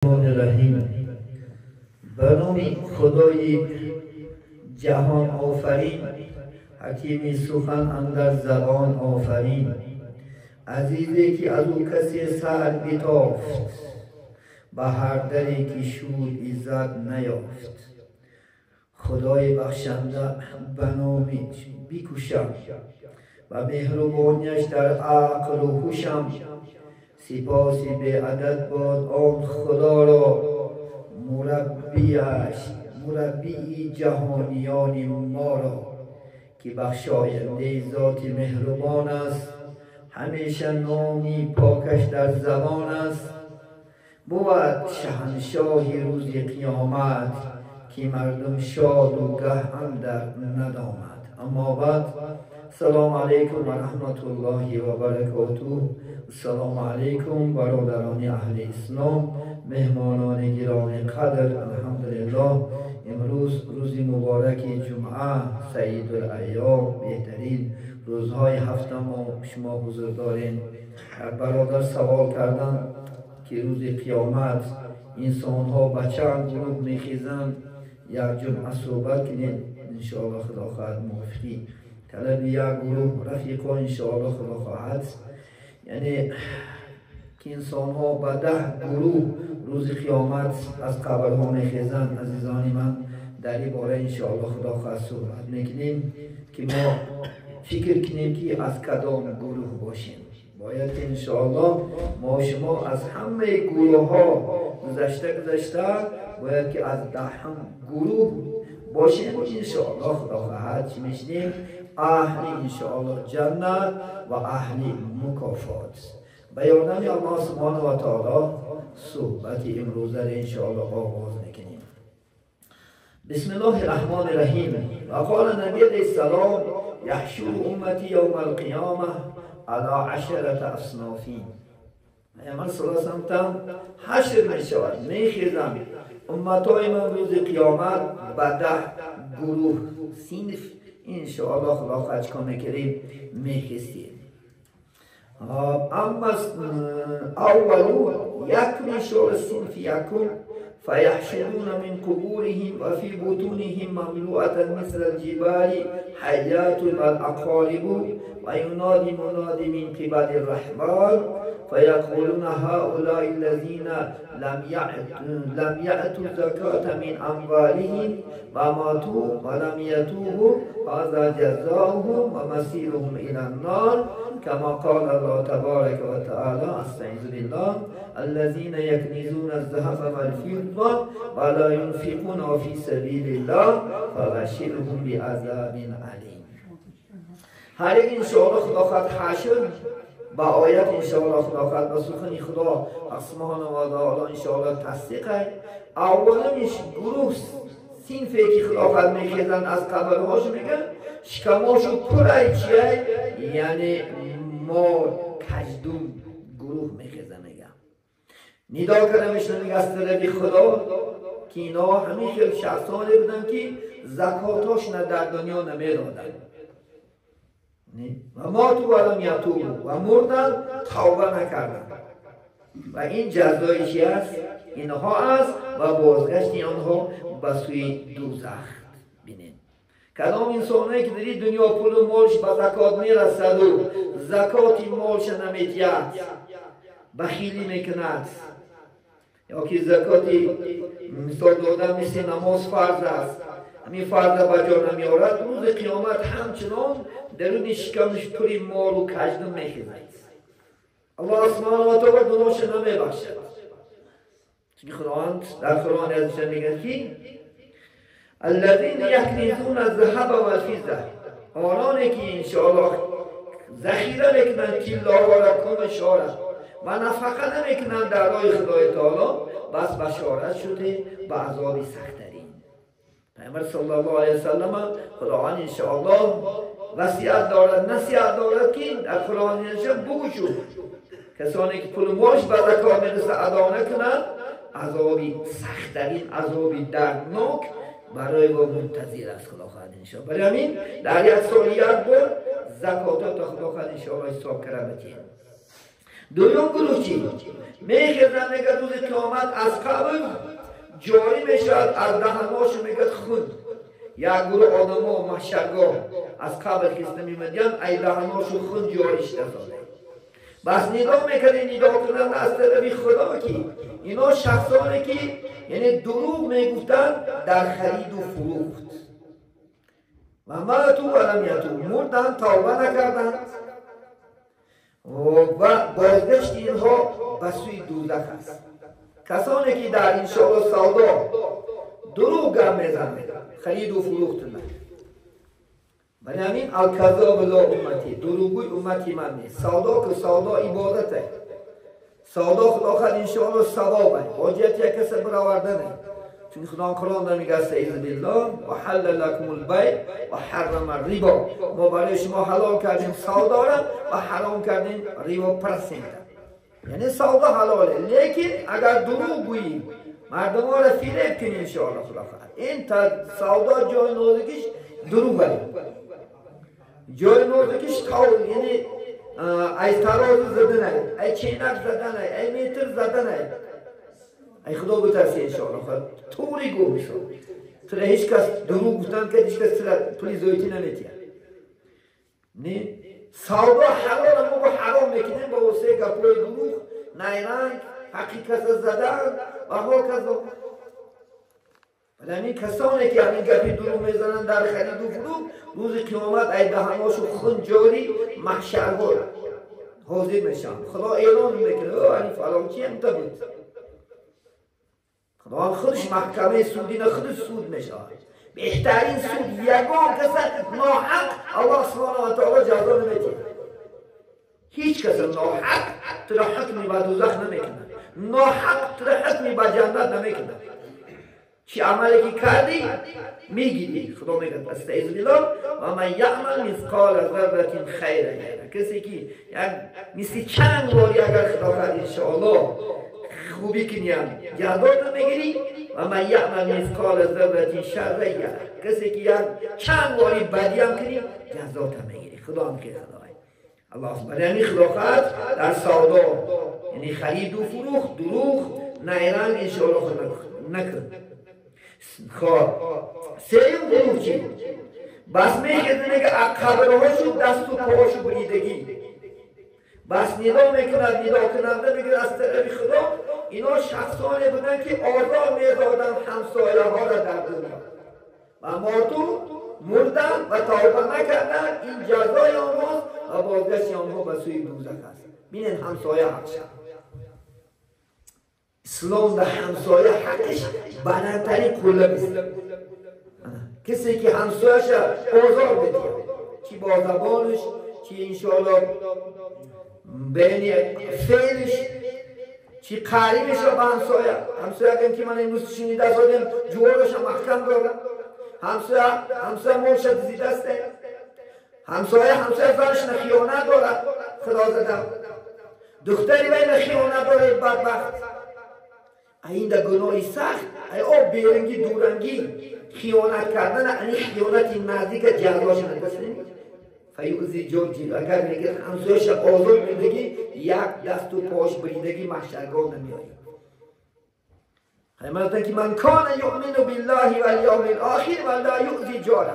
الرحیم. به نام خدای جهان آفرین، حکیمی سخن اندر زبان آفرین، عزیزی که از او کسی سر بتافت، به هر دری که شود عزت نیافت. خدای بخشنده به نام بیکوشم و مهربانیش در عقل و هوشم، سپاسی به عدد باد آن خدا را، مربی جهانیان ما را، که بخشاینده ذات مهربان است، همیشه نامی پاکش در زبان است. بود شهنشاهی روز قیامت، که مردم شاد و گه اندر ندامت. اما بعد، سلام علیکم و رحمت الله و برکاته. سلام علیکم برادران اهل اسلام، مهمانان گرامی قدر. الحمدلله امروز روز مبارک جمعه، سید الایام، بهترین روزهای هفته ما شما حضور داریم. برادر سوال کردن که روز قیامت انسان ها به چند گروه میخیزند، یک جمعه صحبت کنیم انشاءالله خدا خواهد موافقی طلب یک گروه رفیقا انشاءالله خدا خواهد، یعنی که انسان ها به 10 گروه روز قیامت از قبرها میخیزند. عزیزان من در این باره انشاءالله خدا خواهد صحبت میکنیم که ما فکر کنیم که از کدام گروه باشیم. باید که انشاءالله ما شما از همه گروه ها گذشته باید که از 10 گروه باشیم انشاءالله خدا خواهد. چی میشنیم؟ اهل انشاءالله جنت و اهل مکافات. به یاردم الله سبحانه و تعالی صحبت امروزه را انشاءالله آغاز میکنیم. بسم الله الرحمن الرحیم. و قال نبی علیه السلام یحشر امتی یوم القیامه علی 10 اصنافین. پیامبر صلی الله علیه و سلم حشر میشود، میخیزند امتای من روز قیامت به 10 گروه صنف انشاءالله خدا خواهد چکار میکردیم میخیستیم. اما اولو یک میشور صنف یکم فیحشرون من قبورهم و فی بطونهم مملوءة مثل الجبال حیات والعقارب و ینادی منادی من قبل الرحمن فیقولون هؤلاء الذین لم یأتوا الزکاة من اموالهم و ماتوا ولم یتوبوا هذا جزاؤهم و مسیرهم الی النار كما قال الله تبارك وتعالى استعيذ بالله الذين يكنزون الذهب والفضة ولا ينفقون في سبيل الله فبشرهم بعذاب أليم. هر یک انشاءالله خدا خواهد حشر با آیت انشاءالله خدا خواهد با سخن خدا سبحانه و تعالی انشاءالله تصدیق. اولینش گروه صنفی که خدا خواهد میخیزن از قبرهاش میگن شکماشو پر چیه، یعنی ما کجدون گروه میخیزن. میگم ندا کرده میشنه میگه از طرف خدا که اینا همین خیلی شخصانی بودن که زکاتاش نه در دنیا نمیدادن و ما تو ولم یتوبوا و مردن توبه نکردن و این جزای چی است؟ اینها است و بازگشت آنها به سوی دوزخ. بینید کدام انسانایی که در این دنیا پول و مالش به زکات میرسد و زکات مالش نمیدید، بخیلی میکند، یا که زکاتی مثال دادن مثل نماز فرض است، همین فرض به جا نمیارد، روز قیامت همچنان درون شکمش پر مال و کجدم میخیزد. الله سبحانه و تعالی گناهش نمیبخشد. چون خداوند در قرآن عزیز میگه که الذین یکنزون الذهب والفضه، آنانی که انشاءالله ذخیره میکنند طلاها را، کمشها را و نفقه نمیکنند در راه خدای تعالی، بس بشارت شده به عذاب سخت‌ترین. پیامبر صلی الله علیه وسلم خداوند انشاءالله وصیت دارد، نصیحت دارد که در قرآن بگو شو کسانی که پول مالش به زکات میرسه ادا نکنند، عذابی سخت‌ترین، عذابی دردناک برای ما منتظر است خدا خواهد انشاءالله. برای همین در یک سال یک بار زکاتات تا خدا خواهد انشاءالله حساب کرده بتیم. Дуюм гурӯҳ чӣ? Мехезанд, мегӯяд, рӯзи қиёмат аз қабр ҷорӣ мешавад, аз даҳанҳошо мегӯяд хун. Як гурӯҳ одамо маҳшаргоҳ аз қабр хиста мемадиянд, ай даҳанҳошо хун ҷорӣ шуда сода. Бас нидо мекарди нидокунанда аз тарафи Худо, ки ино шахсоне ки яъне дурӯғ мегуфтанд дар хариду фурӯхт. Ва мату ва лам ятуб, мурданд, тавба накарданд ва бозгашти инҳо ба сӯи дӯзах аст. Касоне ки дар иншоалло савдо дурӯғ гап мезананд, хариду фурӯхт, барои ҳамин алказоб ло уммати, дурӯғгӯй уммати ман нест. Савдо ки савдо ибодате, савдо худо хоҳад иншоалло савобе, ҳоҷияти як каса баровардане. Чун Худо Қуръон мегӯяд: استعیذ بالله و حل لکم البیع و حرم الربا. ما برای شما حلال کردیم سودا را و حرام کردیم ریبا پرسنت. یعنی سودا حلاله، لیکن اگر دروغ گویی مردم ها را فریب کنی انشاءالله خدا خواهد این تا سودا جای نازکیش دروغه، جای نازکیش قول، یعنی ای ترازو زدنه، ای چینک زدنه، ای متر زدنه. ای خدا بترسی انشاءالله خدا طوری گو میشو تره هیچ کس دروغ گفتن که هیچ کس تره پولی زویتی نمیتیه. نه سودا حلال ما با حرام میکنیم با واسه گپای دروغ، نیرنگ، حقیقت زدن و هکذا. ولی همین کسانی که همین گپی دروغ میزنن در خرید و فروش، روز قیامت ای دهناشو خون جاری محشرها حاضر میشن. خدا اعلان میکنه این فلان هم تا بود. خدا خودش محکمه سودی نه، خودش سود میشه. بهترین سود یگان کس ناحق الله سبحانه و تعالی جزا نمیده. هیچ کس ناحق تو را حکمی به دوزخ نمیکنه، ناحق تو را حکمی به جنت نمیکنه. چی عملی که کردی میگیری. خدا میگه استعیذ بالله و من یعمل مثقال ذره خیرا یره. کسی که یک مثل چند باری اگر خدا خواهد انشاءالله خوبی کنیم جزا میگیری. و من یعمل مثقال ذره شرا یره. کسی که یک چند باری بدی هم کنی جزا میگیری. خدا هم که خدای الله برای همین خدا خواهد در سودا یعنی خرید و فروخت دروغ نیرنگ انشاءالله خدا نکن. خب سیم گروه چی؟ بس میگه میگه قبرهاشو دست و پاهاشو بریدگی. بس ندا میکند، ندا کننده میگه از طرف خدا اینا شخصانی بودن که آزار میدادن همسایه ها را در دنیا و ماتو مردن و توبه نکردن. این جزای آنهاست و بازگشت آنها به سوی دوزخ است. ببینید همسایه حقش، اسلام در همسایه حقش بلندترین قله است. کسی که همسایه‌اش آزار بده، چی با زبانش، چی انشاءالله بین فعلش، چی قریبش را به همسایه. همسایه که من امروز شنیده دادم جوارش محکم دارم، همسایه مالش دزدیده است، همسایه زنش خیانت دارد، خدا زدم دختری بین خیانت داره بدبخت. این در گناهی سخت، ای آب بیرنگی دورنگی خیانت کردن، این خیانت نزدیک جزاش نداره. فیوزی جوجی اگر میگه همسایه‌اش آزار میدگی یک دست و پاش بریدگی محشرگاه نمیایی. همین که من کان یؤمن بالله و الیوم الاخر و لا یؤذی جاره.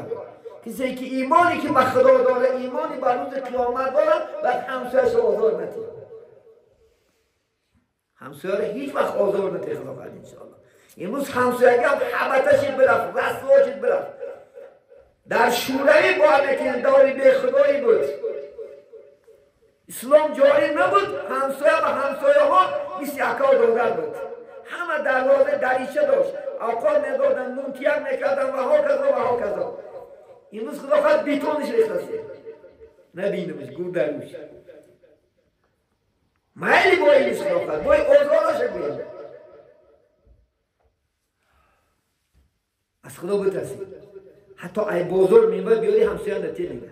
کسی که ایمانی که به خدا داره، ایمانی به روز قیامت داره، و همسایه‌اش آزار نده. همسایه را هیچ وقت آزار نده خدا خواهد انشاءالله. امروز همسایگی هم حبتش برفت، رسواش برفت. در شوروی با که داری به خدایی بود، اسلام جاری نبود، همسایه و همسایه ها مثل اکا دادر بود. همه دروازه دریچه داشت، آقا میدادن، نون تیک میکردن و ها کذا و ها کذا. امروز خدا خواهد بیتونش ریخته، نبینمش گور دروش میلی با اینش خدا خواهد باید آزارش گویم. از خدا بترسید. حتی ای بازار میوه بیاری همسایه نتی میگه.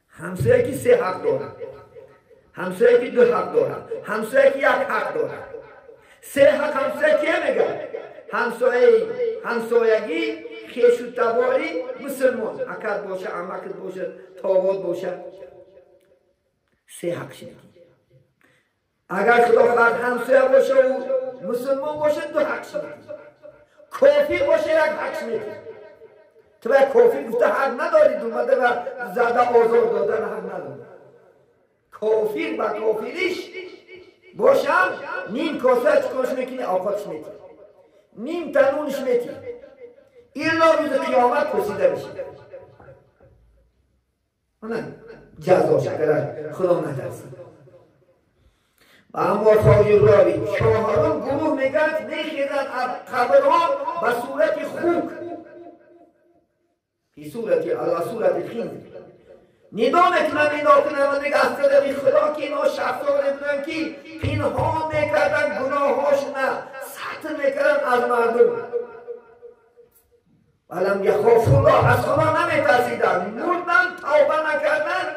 همسایه که 3 حق داره، همسایه که 2 حق داره، همسایه که 1 حق داره. 3 حق همسایه که میگه؟ همسایگی، خویش و تباری، مسلمان اکد باشه، عمکت باشه، تاوات باشه. Се ҳақш метӣ. Агар худо хоҳад ҳамсоя боша ва мусулмон боша, ду ҳақш метӣ. Кофир боша, як ҳақш метӣ. Ту ба кофир гуфта ҳақ надорӣ, думада ва зада озор додан ҳақ надорӣ. Кофир ба кофириш бошам, ним коса чикорш мекунӣ? Овқатш метӣ, ним танунш метӣ. Илло рӯзи қиёмат пурсида мешӣ. Ҷазош агар худо натарсид. Ва аммо тоҷиррови чоҳарум гурӯҳ мегӯяд, мехезанд аз қабрҳо ба сурати хук, фи сурати ала сурати хинзир. Нидо мекунанд, нидо кунанд ва мега аз тарафи худо ки инҳо шахсоне буданд ки пинҳон мекарданд гуноҳҳошона, сатр мекарданд аз мардум. Валам яхофуллоҳ, аз худо наметарсиданд, мурданд, тавба накарданд.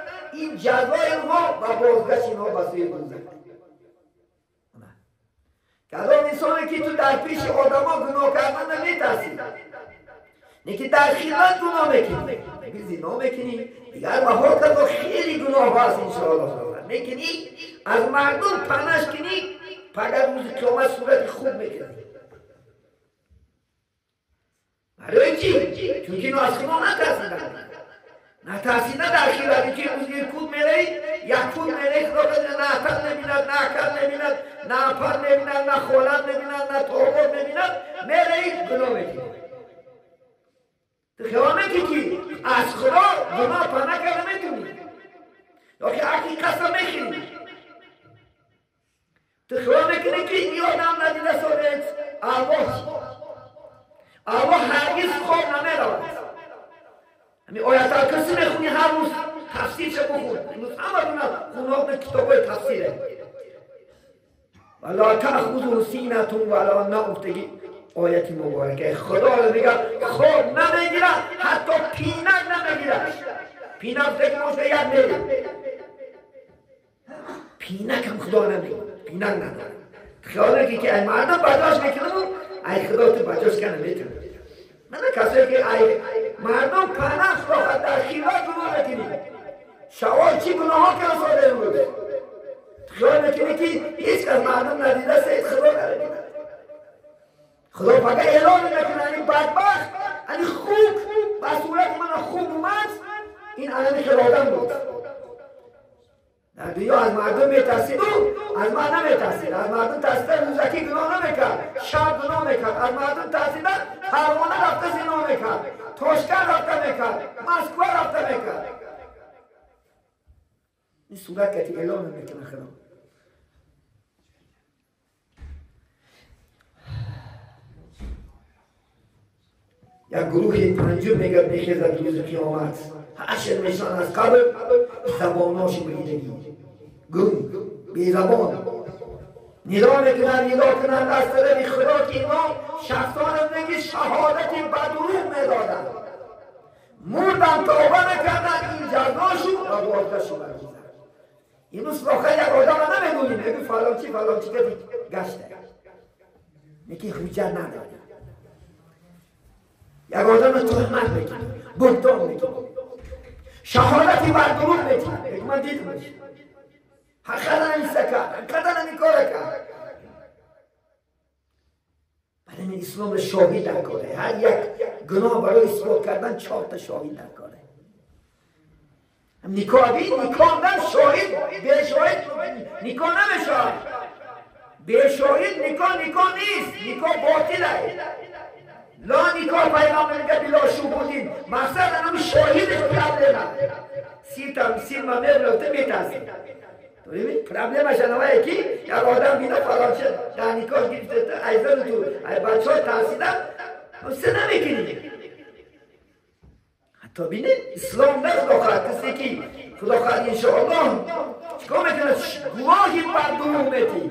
Ин ҷазои инҳо ва бозгашти инҳо ба сӯи дӯзах. Кадом инсоне ки ту дар пеши одамо гуноҳ кардан наметарсӣ, неки дар хилват гуноҳ мекунӣ, зино мекунӣ, дигар ва ҳоказо хеле гуноҳ ҳаст, иншоаллоҳ мекунӣ, аз мардум панаш кунӣ, пагар рӯзи қиёмат сурати хуб мекунӣ. Барои чӣ? Чунки ино аз худо натарсиданд. Натарсида дар хилват, ки рӯзи куд меравӣ, як куд меравӣ, худо на атар мебинад, на акар мебинад, на апар мебинад, на холат мебинад, на тобор мебинад, меравӣ гуноҳ мекунӣ. Ту хиёл мекунӣ ки аз худо гуноҳ пана карда метавонӣ, ё ки ҳаққи касро мехӯрӣ. Ту хиёл мекунӣ ки ин одам надида содет Аллоҳ. Аллоҳ ҳаргиз хоб намеравад. Ҳамин оятал курсӣ мехунӣ ҳар рӯз, тафсирша бухун. Имрӯз ҳама гуна хунҳо китобҳои тафсире. Вала таъхузуҳу синатун вала навм, гуфтаги ояти муборака. Худо мегӯяд хоб намегирад, ҳатто пинак намегирад. Пинак гуфтаги може як мери. Пинак ҳам худо намегирад, пинак надорад. Хиёл мекунӣ ки ай мардум бардошт мекунаму, ай худо ту бардошт карда наметавонӣ. Мана касое ки ай мардум панаҳ хоҳад, дар хилват гуноҳ мекунӣ. Шавол чӣ гуноҳҳо карда сода имрӯз? Хиёл мекунӣ ки ҳеҷ кас мардум надида сед, худо намебинад. Худо пага эълон мекунад, ин бадбахт, ани хук ба сурати мана хуб омад, ин анами хел одам буд. Дар дунё аз мардум метарсиду аз ман наметарсид. Аз мардум тарсида рӯзакӣ гуноҳ намекард, шаб гуноҳ мекард. Аз мардум тарсида Фарғона рафта зино мекард, Тошканд рафта мекард, Москва рафта мекард. Ин сурат кати эълон мекунад худо. Як гурӯҳи панҷум мегӯяд мехезад рӯзи қиёмат, ҳашр мешаванд аз қабр, забоноши буридагӣ, гум, безабон. Нидо мекунанд, нидо кунанд аз тарафи худо ки инҳо шахсоне буданд ки шаҳодати ба дурӯғ медоданд, мурданд, тавба накарданд, ин ҷазо шуд ва бозгашт шуд. Имрӯз охир як одамро намедонем, мегӯ фалончи фалончи кади гашта, неки ҳуҷҷат надорад. Як одамро туҳмат мекунад, буҳтон мекунад, шаҳодати бар дурӯғ метиҳад. Мегӯ ман дидамаш, ҳақиқатан ҳамин кард, ҳақиқатан ҳамин кора кард. Барои ин ислом шоҳид дар коре. Ҳар як гуноҳ барои исбот кардан 4 та шоҳид дар коре. Никоҳ би никоҳ дан шоҳид, бешоҳид никоҳ намешавад. Бешоҳид никоҳ никоҳ нест, никоҳ ботил аст. Ла никоҳ пайғамбар мегӯяд била шуҳудин. Мақсад анами шоҳидаш проблема. Сирта сирма мебирофта метарсид. Проблемаш анавае ки як одам бина фалонча дар никоҳ гирифта, ай зану ту ай бачаҳо тарсида се намекунӣ. Ҳатто бине ислом на худо хоҳад касе ки худо хоҳад иншоаллоҳ чикор мекунад, гувоҳи бар дурӯғ метӣ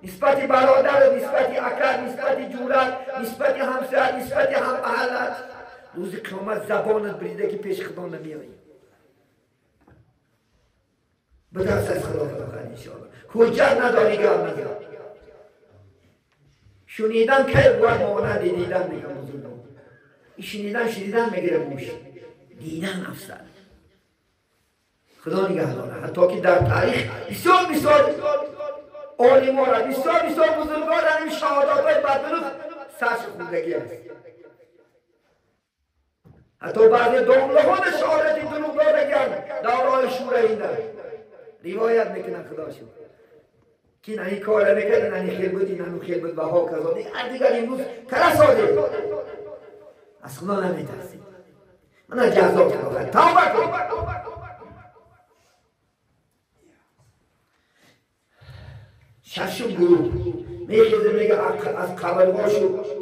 нисбати бародарат, нисбати акат, нисбати ҷурат, нисбати ҳамсоят, нисбати ҳаммаҳаллат. Рӯзи қиёмат забонат брида ки пеши худо намеоӣ. Битарс аз худо, худо хоҳад иншоаллоҳ. Ҳуҷҷат надорӣ, гап назан. Шунидан кай бувад монанди дидан, мегӯям бузургон. Шунидан шунидан мегирад гӯш, дидан афзал. خدا نگه داره. حتی که در تاریخ بسیار بسیار عالما را بسیار بسیار بزرگان را این شهادت‌های بددروغ سرش خوندگی است. حتی بعضی دامله‌ها شهادت دروغ دادگن در راه شوره اینده روایت میکنن خداشون که نه این کار نکرد، نه این خیر بود، نه اون خیر بود و ها کذا. دیگر امروز کره ساده از خدا نمیترسید. من جزا کرد توبه کن. ششم گروه میخیزه میگه از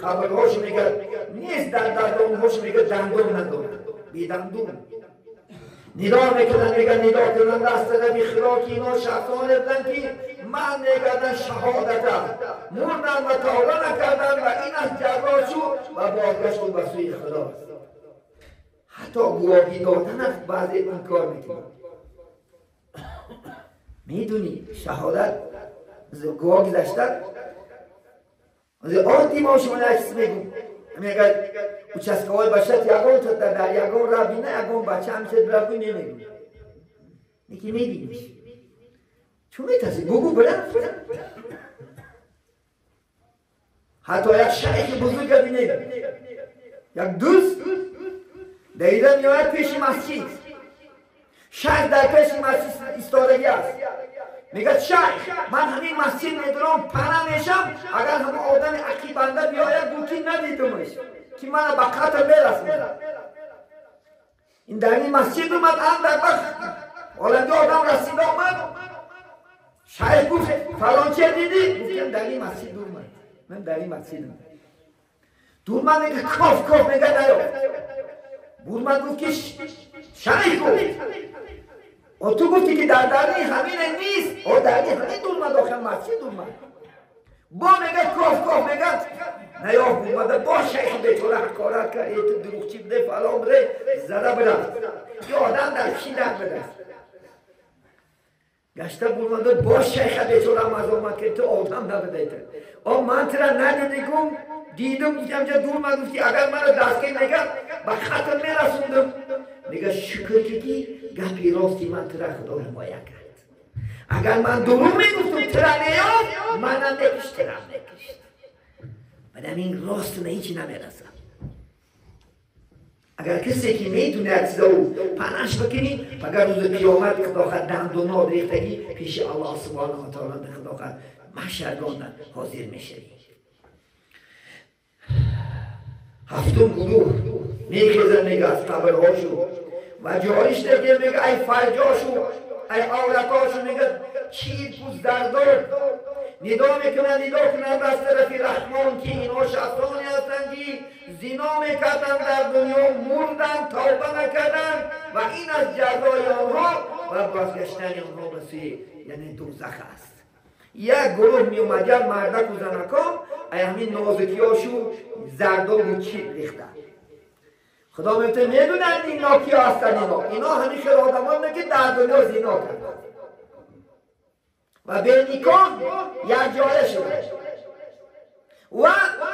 قبرهاشو میگه نیست در دندانهاشو میگه دندون نداره، بی دندون. ندا میکنن میگه ندا کنن دست نبی خدا که اینا شخصانه بودن که من میکردن شهادت مردن و توبه نکردن و این از جزاشو و بازگشت به سوی خدا. حتی گواهی دادن از بعضی این کار میکنن. میدونی شهادت گواه گذشتن آنتی ما شما یک چیز میگم میگه участковый باشد یگان تا در یگان را بینه یگان بچه همیشه برای نمیگم یکی میبینیش چون میترسی بگو بلند. حتی یک شیخ بزرگ بینه یک دوست دیده میآید پیش مسجد، شیخ در پیش مسجد ایستادگی است. میگه شیخ من همین مسجد میدونم پناه میشم اگر همه آدم عقیبنده بیاید گو که ندیدمش که من به قتل میرسونم. این در این مسجد اومد اندر وقت حالا آدم رسیده آمد. شیخ گفت فلان چه دیدی؟ گفتم در این مسجد اومد، من در این مسجد اومد. دورمن میگه کاف کاف میگه نیافت. بورمن گفت که شیخ گفت و تو گفتی که در درنی همین نیست، او درنی همین دورمد آخر مسجد اومد. با میگه کاف کاف میگه نیافت. اومده با شیخ بیچاره حقارت کرد، ای تو دروغچی بده فلان بده زده برفت. یه آدم در چی در بده گشته بورمنده با شیخ بیچاره مزامت کرد تو آدم نبده. آ من ترا ندیدی گم دیدم گفتم جا دورمد گفتی اگر من رو دستگیر میگم به خطر میرسوندم. میگه شکر که گپی راستی من ترا خدا حمایت کرد. اگر من دروغ میگفتم ترا نیاد منم نکشت ترا نکشت. بعدم این راست نه هیچی نمیرسم. اگر کسی که میتونه از چیزا او پناش بکنی اگر روز قیامت خدا خود دندونا ریختگی پیش الله سبحانه و تعالی خدا خود محشرگان حاضر میشوی. هفتم گروه میخیزن میگه از قبرهاشو و جایش دیگه میگه ای فرجاشو ای عورتاشو میگه چیر پوست دردار ندا میکنن ندا کنن از طرف رحمان که اینا شخصانی هستن که زنا میکردن در دنیا مردن توبه نکردن و این از جزای آنها و بازگشتن آنها به سوی یعنی دوزخ است. یک گروه میومد یک مردک و زنکان ای همین نازکیاشو زرداب و چیپ ریختن. خدا میگه میدونن اینا کیا هستن؟ اینا همین خیلی آدمان که در دنیا زنا کردن و به نکاح یک جایه شدن و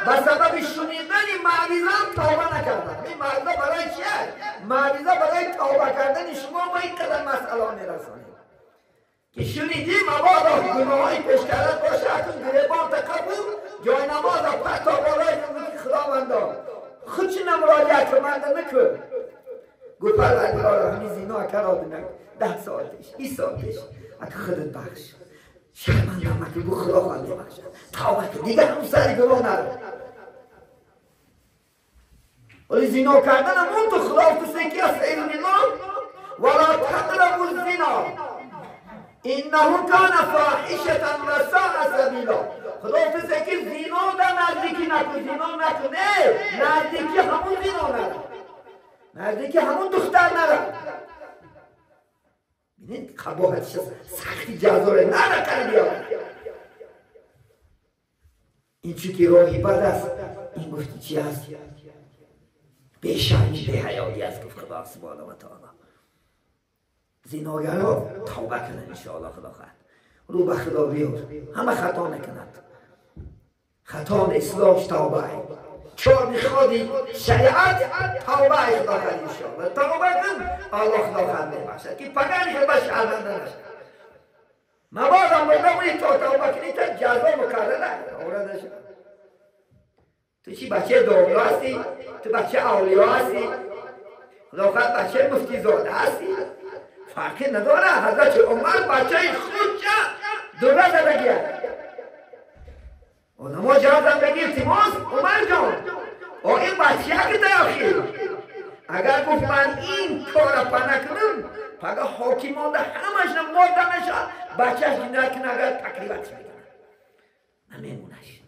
به سبب شنیدن معوذه هم توبه نکردن. این معوذه برای چیه؟ معوذه برای توبه کردن شما ما اینقدر مسئله میرسانیم که شنیدی مبادا گناهایی پیش کردن باشه اکن گریبان تقبول جای نماز پرتا بالای نموزی خداوندا خودشی نمراجعه که من نکن گفت پروردگارا همین زینا اکر آدمک 10 سال پیش 20 سال پیش اکر خودت بخش شرمنده مکن گفت خدا خواهد بخشد توبه کن دیگه همون سر گناه نرو. ولی زینا کردن هم اون تو خدا تو که از علم ولا تقربوا الزنا انه کان فاحشة و ساء سبیلا. خدا گفته که زینا در نزدیکی نکن، زینا نکن، نه نزدیکی همون زینا نرو، نزدیکی همون دختر نرو. ببینید قباحتش سختی جزا نره قلبی. این چی که راهی بد است این گفتی چی هست؟ بی‌شرمی بی‌حیایی است. گفت خدا سبحانه و تعالی زیناگرها توبه کنن انشاءالله. خدا خواهد رو به خدا بیار همه خطا نکند، خطا اصلاحش توبه. چهار میخوادی شریعت توبه ای خدا خواهد انشاءالله توبه کن الله خدا خواهد میبخشد که پگانی خود باش شرمنده نشد مبادا مرده مونی تا توبه کنی تا جزا مکرره آورده نشد. تو چی بچه داملا هستی؟ تو بچه اولیا هستی؟ خدا خواهد بچه مفتی زاده هستی؟ فرقی نداره. حضرت عمر بچه خود چه دوره زدگیه آدم ها جواب بگی التماس عمر جان این بچه که داخل اگر گفت من این کار پا نکنم پگه حاکمان ده همش مرده نشد بچهش نکنه اگر تکلیفش میکنه نمیمونش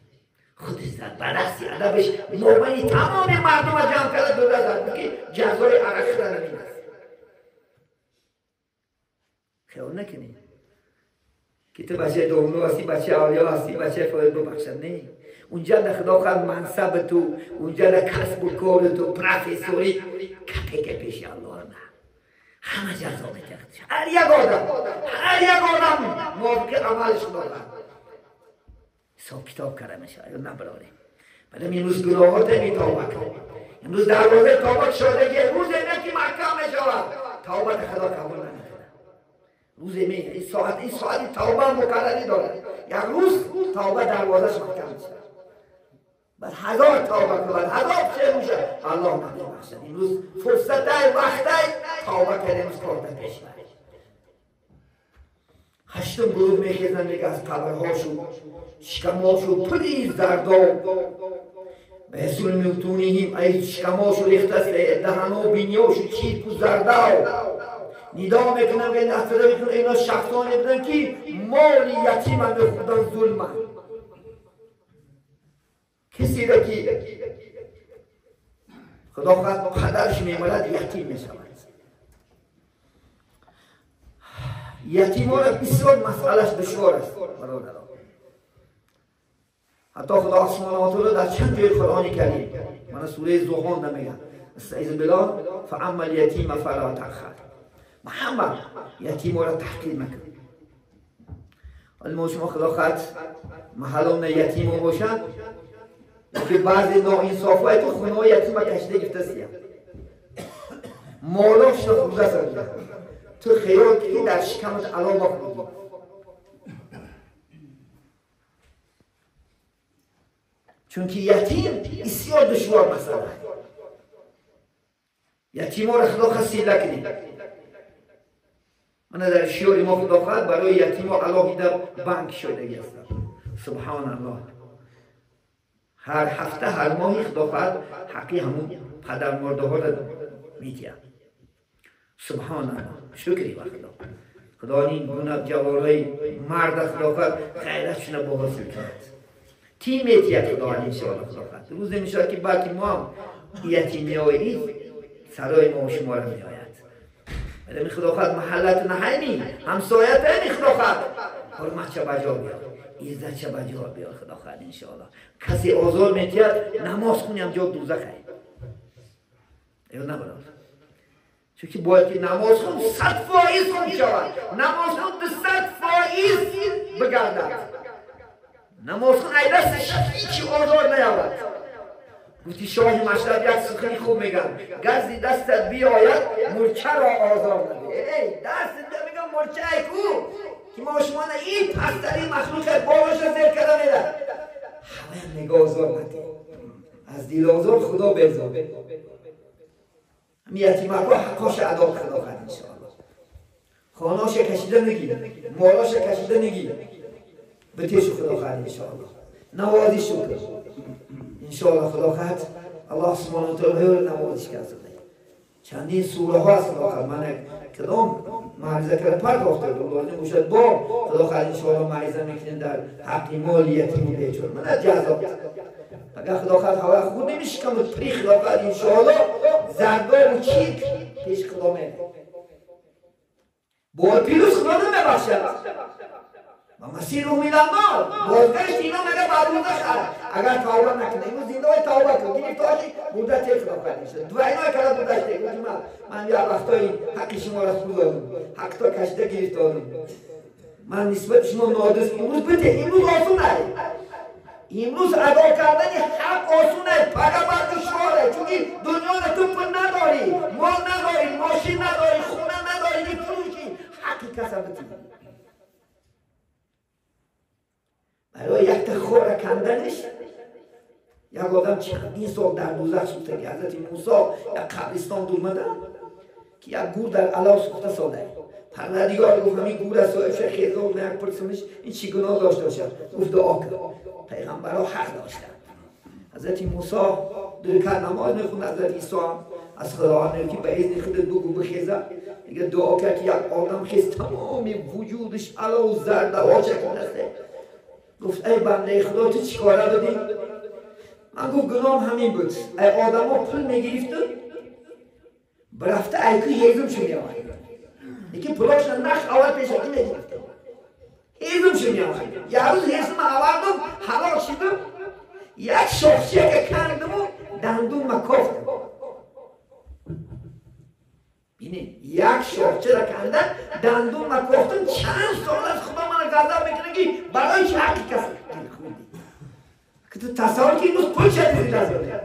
خودش زد به دستی ادبش مومنی تمام مردم جمع کرده دوره زد که جزای عرق را نمیدست. خیال نکنی که تو بچه دوملو هستی بچه آریا هستی بچه فاید ببخشد نه اونجا نه خدا خواهد منصب تو اونجا نه کسب و کار تو پروفسوری کپه که پیش الله نه همه جزا میتخت. هر یک آدم هر یک آدم موافق عملش خدا خواهد حساب کتاب کرده میشه یا نبراریم. ولی امروز گناهات توبه کن. امروز دروازه توبه شدگی روز نه که محکم میشود توبه خدا قبول نمیکنه. روز می این ساعت این ساعت توبه مکرری داره. یک روز توبه دروازهش محکم میشه. بعد هزار توبه کن هزار چه میشه الله میبخشد. امروز فرصت وقت توبه کردیم امروز کار پیش بره. هشتم گروه میخیزن میگه از قبرهاشو شکماشو پری زردا به سلمتونیهم ای شکماشو ریخته دهنو بینیاشو چیت و زردا ندا میکنم که نصره میکنم اینا شخصانی بودن که مال یتیم هم میخوردن ظلمن. کسی را که خدا خواهد پدرش میمرد یتیم میشود. یتیم ها را بسیار مسئلهش دشوار است برادران. حتی خدا سبحانه و تعالی در چند جای قرآن کریم من سوره زخان نمیگم استعیذ بالله فاما الیتیم فلا تقهر. محمد یتیم را تحقیر مکن. ولی ما شما خدا خواهد محلون یتیم باشد که بعضی ناانصاف‌های تو خونه های یتیم کشیده گفته سیم مالاش را خورده سرده تو خیال که در شکمت علا بخوردی. چون که یتیم بسیار دشوار مسئله. یتیم ها را خدا خواهد سیله کنیم. من در شیار ما خدا خواهد برای یتیم ها علاهیده بانک شدگی هستم. سبحان الله هر هفته هر ماهی خدا خواهد حقی همون پدر مرده ها را میدید. سبحان الله شکری و خدا خدا این گونه جوارای مرد خدا خواهد خیرتشون با حاصل کرد تیم میتید خدا انشاءالله خدا خواهد روز نمیشد که بلکه ما هم یتیمی های سرای ما و شما را می آید. ولی خدا خواهد محلت نهینی همسایت همی خدا خواهد حرمت چه بجا بیار عزت چه بجا بیار خدا خواهد انشاءالله. کسی آزار میتید نماز خونی هم جا دوزخ هی ایو نبراد. چون که باید که نماز خون 100% خون شود نماز خون 200% بگردد نماز خون ای دستش هیچ آزار نیاورد. گفتی شاه مشرب یک سخنی خوب میگم گزی دستت بیاید مورچه را آزار نده. ای دستت میگم مورچه ای کو که ما شما نه این پستری مخلوق بابش را زیر کرده میده همه نگاه آزار نده. از دل آزار خدا بیزار. همین یتیمک ها حقاش ادا خدا خواهد انشاءالله. خانهاش کشیده نگی مالاش کشیده نگی به تیش خدا خواهد انشاءالله. نوازش کن انشاءالله خدا خواهد الله سبحانه و تعالی نوازش کرده. چندین سوره ها از خدا خواهد من کدام معرضه کرده پرداخته لازم باشد با خدا خواهد انشاءالله معرضه میکنیم در حق مال یتیم و بیچاره من از جذاب اگر خدا خواهد هوا خود نمیشه که پری خدا خواهد انشاءالله زرگاه و چیک پیش خدا میره با پیروز خدا نمیبخشد و مسیر رو میدن بازگشت اینا مگه بعد روزه خرد اگر توبه نکنه امروز زنده های توبه کن گرفتاری بوده تیک خدا خواهد میشه دوینای کرده بوده تیک من یه وقتایی حق شما را خود دادم حق تا کشیده گرفت دادم من نسبت شما نادرست امروز بده امروز آسون نداره. Имрӯз адо кардани ҳақ осон аст, пага душвор аст, чунки дунёро ту пул надорӣ, мол надорӣ, мошин надорӣ, хона надорӣ, ки фурӯшӣ ҳаққи каса битӣ. Барои якта хора канданаш як одам чандин сол дар дӯзах сӯхтагӣ. Ҳазрати Мусо як қабристон дурмада ки як гур дар алав сӯхта сода. Парвардигор гуфт ҳамин гур аз соҳибша хезон як пурсумиш ин чӣ гуноҳ дошта бошад? Гуфт дуо кун. Пайғамбарҳо ҳақ доштанд. Ҳазрати Мусо ду ракат намоз мехунд, ҳазрати Исо ҳам аз Худованд мегӯяд ки ба изни худат бугӯ бихеза. Мегӯяд дуо кард ки як одам хез, тамоми вуҷудаш алав зардаҳо чакидаст. Гуфт эй бандаи Худо, ту чӣ кора будӣ? Ман гуфт гуноҳам ҳамин буд. Ай одамо пул мегирифту бирафта айку ҳезумшо меовард. Лекин пулошна нах аввал пешакӣ мегирифтем, ҳезумшо меовард. Як рӯз ҳезума овардум, ҳалок шидум, як шохчака кардиму дандунма кофтам. Бинед, як шохчара канда дандунма кофтам. Чанд сол аст Худо мана ғазаб мекунад ки барои чӣ ҳаққи кас хӯрдӣ? Ки ту тасаввур ки имрӯз пул шадида шуда,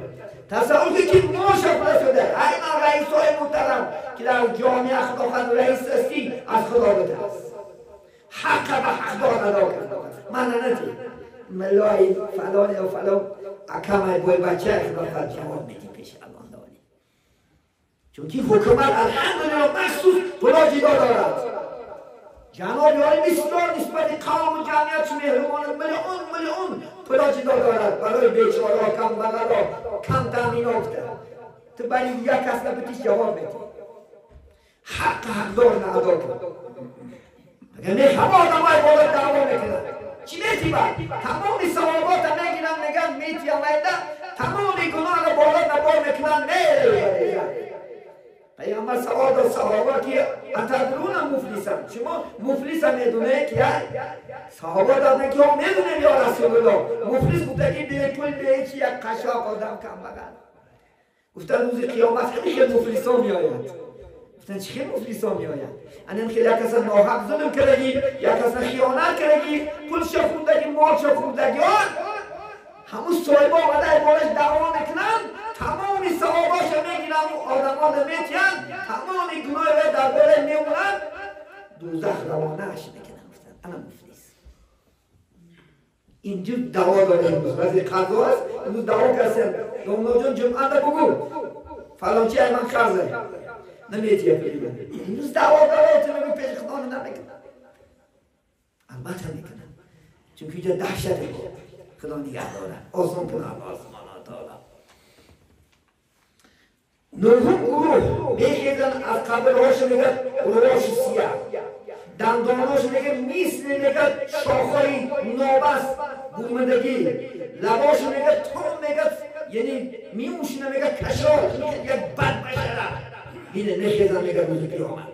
тасаввур ки моша пула шуда. Ай ман раисҳои муҳтарам ки дар ҷомеа Худохоҳ раис ҳастӣ, аз Худо битарс, ҳаққа ба ҳақдор адо кун. Мана натӣ миллои фалон ё фалон акамай бой бача, Худохоҳ ҷавоб медӣ пеши Аллоҳ дорӣ. Чунки ҳукумат алҳамдулиллоҳ махсус пула ҷидо дорад. Ҷаноби олӣ бисёр нисбати қавму ҷамъият чӣ меҳрубон, миллион миллион пула ҷидо дорад барои бечораҳо, камбағалҳо, камтаъминёфта. Ту бари як кас набитиш ҷавоб медиҳӣ. Ҳаққи ҳақдор наадо кун. Агар не ҳама одамҳои боло даъво мекунанд. Чӣ метибад? Тамоми савобота мегиранд, мегӯянд метиямайда, тамоми гуноҳро боло набор мекунанд. Не, Пайғамбар савол дод саҳоба ки атадруна муфлисан, шумо муфлиса медонед ки саҳоба доданд ки мо медонем ё Расулуллоҳ. Муфлис гуфта ки бепул беҳечи як қашоқ одам камбағал. Гуфтанд рӯзи қиёмат ҳамин хел муфлисон меояд. Гуфтанд чӣ хел муфлисон меояд? Анин хел як каса ноҳақ зулм кардагӣ, як каса хиёнат кардагӣ, пулша хӯрдагӣ, молша хӯрдагӣ, ҳамун соҳиба омада болаш даъво мекунанд, тамоми савобоша мегиранд, одамҳо наметиҳанд, тамоми гуноҳи дар болаи мемонанд, дӯзах равонааш мекунанд. Гуфтанд ана муфлис. Инҷур даъво дорем имрӯз. Вазири қазо аст, имрӯз даъво кардем. Домлоҷон ҷумъада бугӯ фалончи ай ман қарзе наметиҳад пули ман. Имрӯз даъво дорад, ту мегӯ пеши Худо намекунад. Албатта мекунад, чунки инҷа даҳшате буд. Худо нигаҳ дорад, осон кунад Аллоҳ субҳонаҳу ва таъоло. Нӯҳум гурӯҳ мехезанд аз қабрҳошо, мегӯяд рӯҳоши сияҳ, дандонҳошо мегӯяд мисли мегӯяд шохҳои нобаст гурмадагӣ, лабошо мегӯяд то мегӯяд яъне меӯшина мегӯяд кашол, як бадбашара. Бине мехезанд мегӯяд рӯзи қиёмат.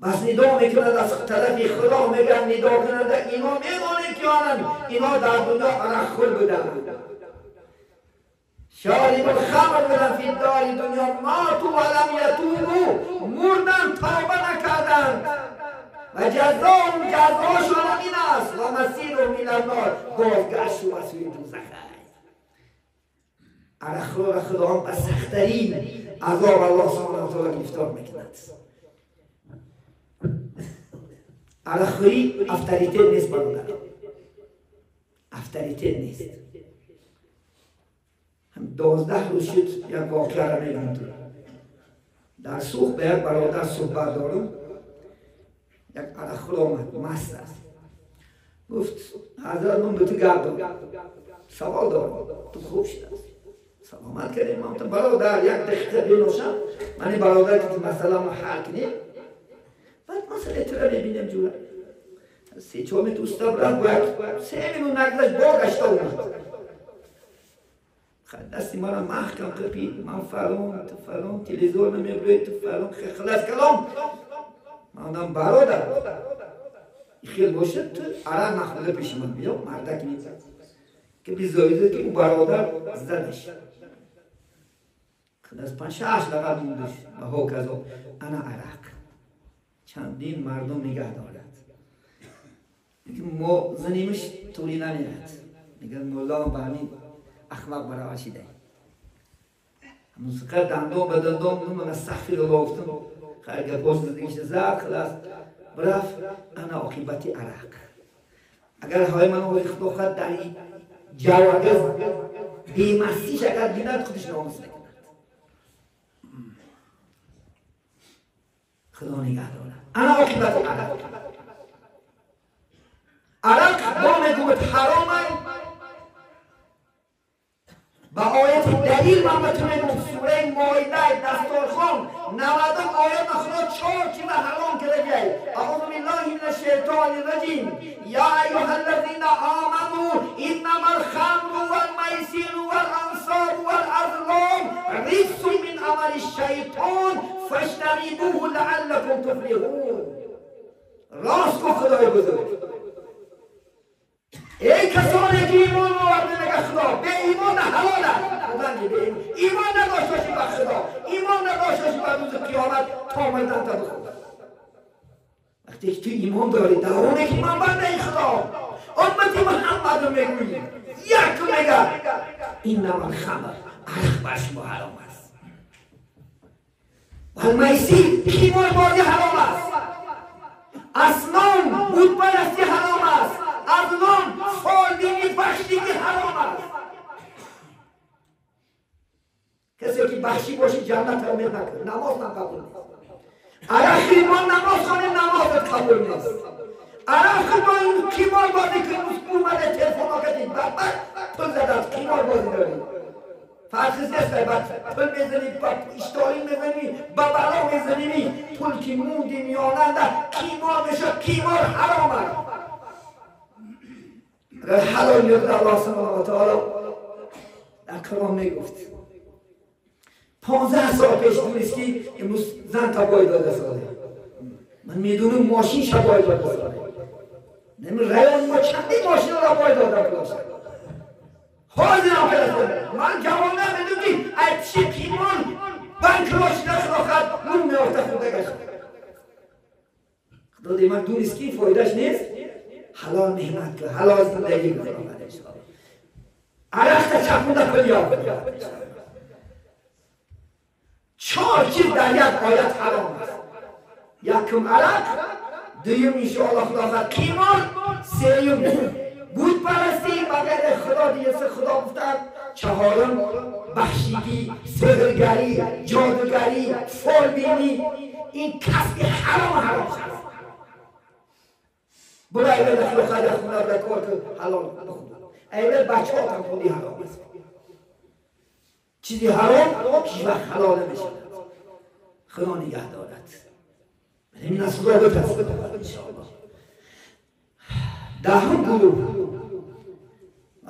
Бас нидо мекунад аз тарафи Худо, мегӯяд нидо кунада ино медонед ки онанд, ино дар дунё арақхӯр буданд, шориб алхамр буданд, фи дори дунё мату ва лам ятубу, мурданд тавба накарданд ва ҷазоум ҷазошон ин аст ва масирум ила нор, бозгашту ба сӯи дӯзах. Арақхӯрро Худованд ба сахттарин азоб Аллоҳ субҳонаҳу ва таъоло гирифтор мекунад. Арақхӯрӣ авторитет нест, бародарон, авторитет нест. Ҳам 12 рӯз шуд як воқеаро мегӯям. Ту дар сух ба як бародар суҳбат дорам, як арақхӯр омад, маст аст. Гуфт ҳазрат ман ба ту гап дорам, савол дорам, ту хуб шудааст, саломат кардем. Ман гуфтам бародар як дақиқа биношам, ман ин бародар ки масъаламро ҳал кунем, баъд масъалаи туро мебинем. Ҷура се-чор метр устав рафт, бояд 3 минут нагузашт, бо гашта омад. Дасти мара маҳкам қапид, ман фалон, ту фалон, телевизор намебурӣ, ту фалон, хилас калом. Ман гуфтам бародар, хел бошад, ту арақ нахӯрда пеши ман биё, мардак нест. Ки бизоиза ки ӯ бародар задаш. Хилас 5-6 лақаб мондаш ва ҳоказо. Ана арақ чандин мардум нигаҳ дорад. Лекин мо занимаш тури намерад. میگن مولا به همین اخلاق برابر شده. موسیقی دندان به دندان من استغفر الله گفتم. خیر گپاش زندگیش زد خلاص برفت. انا عاقبت عرق. اگر های من آقای خدا خود در این جواگز بیمستیش اگر بیند خودش ناموس میکند. خدا نگه دارد. انا عاقبت عرق. عرق با میگوید حرام با آیت دلیل من به تو میگم سوره مائده دستارخوان 90 آیت خدا 4 چیز حرام کرده جای. اعوذ بالله من الشیطان الرجیم یا ایها الذین آمنوا انما الخمر والمیسر والانصاب والازلام رجس من عمل الشیطان فاجتنبوه لعلکم تفلحون. راست گفت خدای بزرگ. ای کسانی که ایمان آورده نگه خدا به ایمان حلال است. ایمان نداشته باشی بر خدا، ایمان نداشته باشی بر روز قیامت تا مردن تا بخور. وقتی که تو ایمان داری درونه که من بنده خدا امتی محمد رو میگویی یک میگه انما الخمر عرق بر شما حرام است و المیسیر قمار بازی حرام است، اصنام بت پرستی حرام است، ازلام فالبینی بخشیگی حرام است. کسی که بخشی باشی جنت را امید نکن، نماز هم قبول نیست. عرق ما نماز خانه نمازت قبول نیست. عرق ما این قمار بازی که اومده تلفن ها کردید بعد پول زدد قمار بازی داری فرق نیست. بعد پول میزنی با اشتاری میزنی با بلا میزنی پول که موندی میاننده قمار میشه. قمار حرام است. اگر حلال میاد الله سبحانه و تعالی در قرآن میگفت 15 سال پیش دونست که امروز زن تبای داده ساله. من میدونم ماشین شبای داده ساله. نمی ریان ما چندی ماشین را بای داده پلاشه. حاضرم پلاسه. من جوانه میدونم که از چی پیمان بانک راشده خواهد نون میافته خورده گشت. خدا دی من دونست که فایدهش نیست. حلال مهنت کن، حلال زندگی کن. عرق چپونده پل 4 چیز در یک آیت حرام است. یکم عرق، دویم انشاءالله خدا قمار، سوم بت پرستی بغیر خدا دیگه خدا گفتن، چهارم بخشیگی، سحرگری، جادوگری، فالبینی. این کسب حرام حرام است. برو ایول خدا خدا خونه در کار که حلال بخون. ایول بچه ها هم خودی حرام است. چیزی حرام هیچ وقت حلال نمیشه. خدا نگه دارد. این از خدا بپرسید انشاءالله. دهم گروه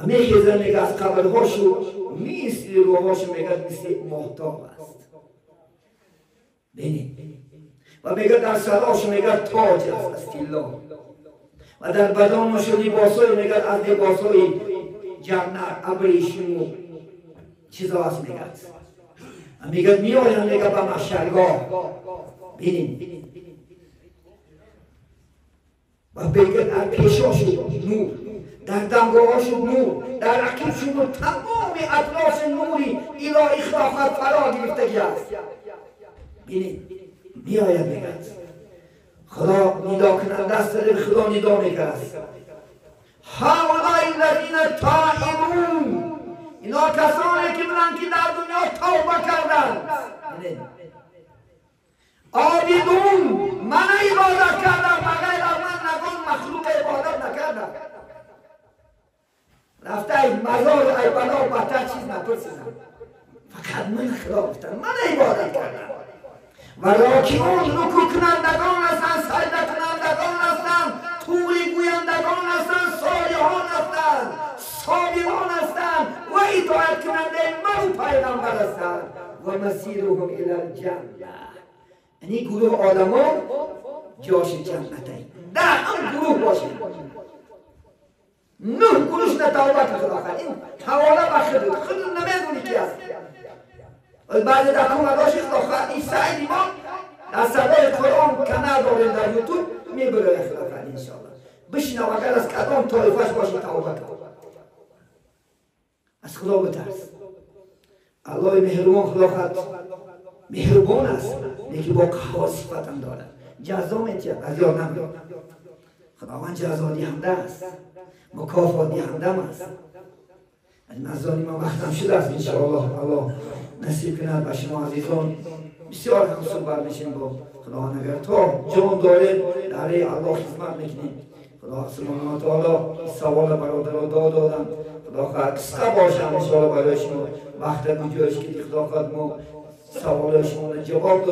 میخیزن میگه از قبرهاشو میستی روحاشو میگه مثل ماهتاب است. ببینید و میگه در سراشو میگه تاج است از طلا و در بدنشو لباسای میگه از لباسای جنت ابریشم و چیزا هست میگه. میگه میآیم میگه به محشرگاه. ببینید و میگه در پیشاشو نور، در دمگاهاشو نور، در عقیبشون نور، تمام اطراف نوری الهی خلافت فرا گرفتگی است. ببینید میآید میگه خدا ندا کننده است، خدا ندا میکرد. هؤلاء الذین تائبون، اینا کسانی که بودند که در دنیا توبه کردند. عابدون، من عبادت کردم بغیر از من نگون مخلوق عبادت نکردم. رفته ای مزار ای بلا بدتر چیز نپرسیدم، فقط من خدا گفتم من عبادت کردم. و راکعون رکوع کنندگان هستند، سجده کنندگان هستند، توری گویندگان هستند، صالحان هستند، صابران هستند و اطاعت کننده من و پیغمبر هستند. و مسیرهم الی الجنه، یعنی گروه آدما جاش جنته. ده هم گروه باشه، 9 گروهش نه توبه که خدا کرد. این حواله به خودت، خودت نمیدونی کی هست. بعضی دفعه اومداش خدا خواهد این سعید ما در صدای قرآن کانال داریم در یوتیوب میبره خدا خواهد انشاءالله. بشنو اگر از کدام طایفه‌اش باشه توبه کن. Аз Худо битарс. Аллоҳи меҳрубон, Худо хат меҳрубон аст, лекин бо қаҳҳор сифатам дорад. Ҷазо метиҳад, аз ёд набар. Худованд ҷазодиҳанда аст, мукофотдиҳандам аст. Аз ман вақтам шудааст, иншоаллоҳ Аллоҳ насиб кунад ба шумо азизон. Бисёр ҳам суҳбат мешем бо Худованд, агар то ҷон дорем дар роҳи Аллоҳ хизмат мекунем. Худо субҳонаҳу ва таоло савол бародаро додам. Худо хоҳад қисқа бошам, иншоаллоҳ барои шумо вақта гунҷоиш ки Худо хоҳад мо саволои шуморо ҷавоб додем.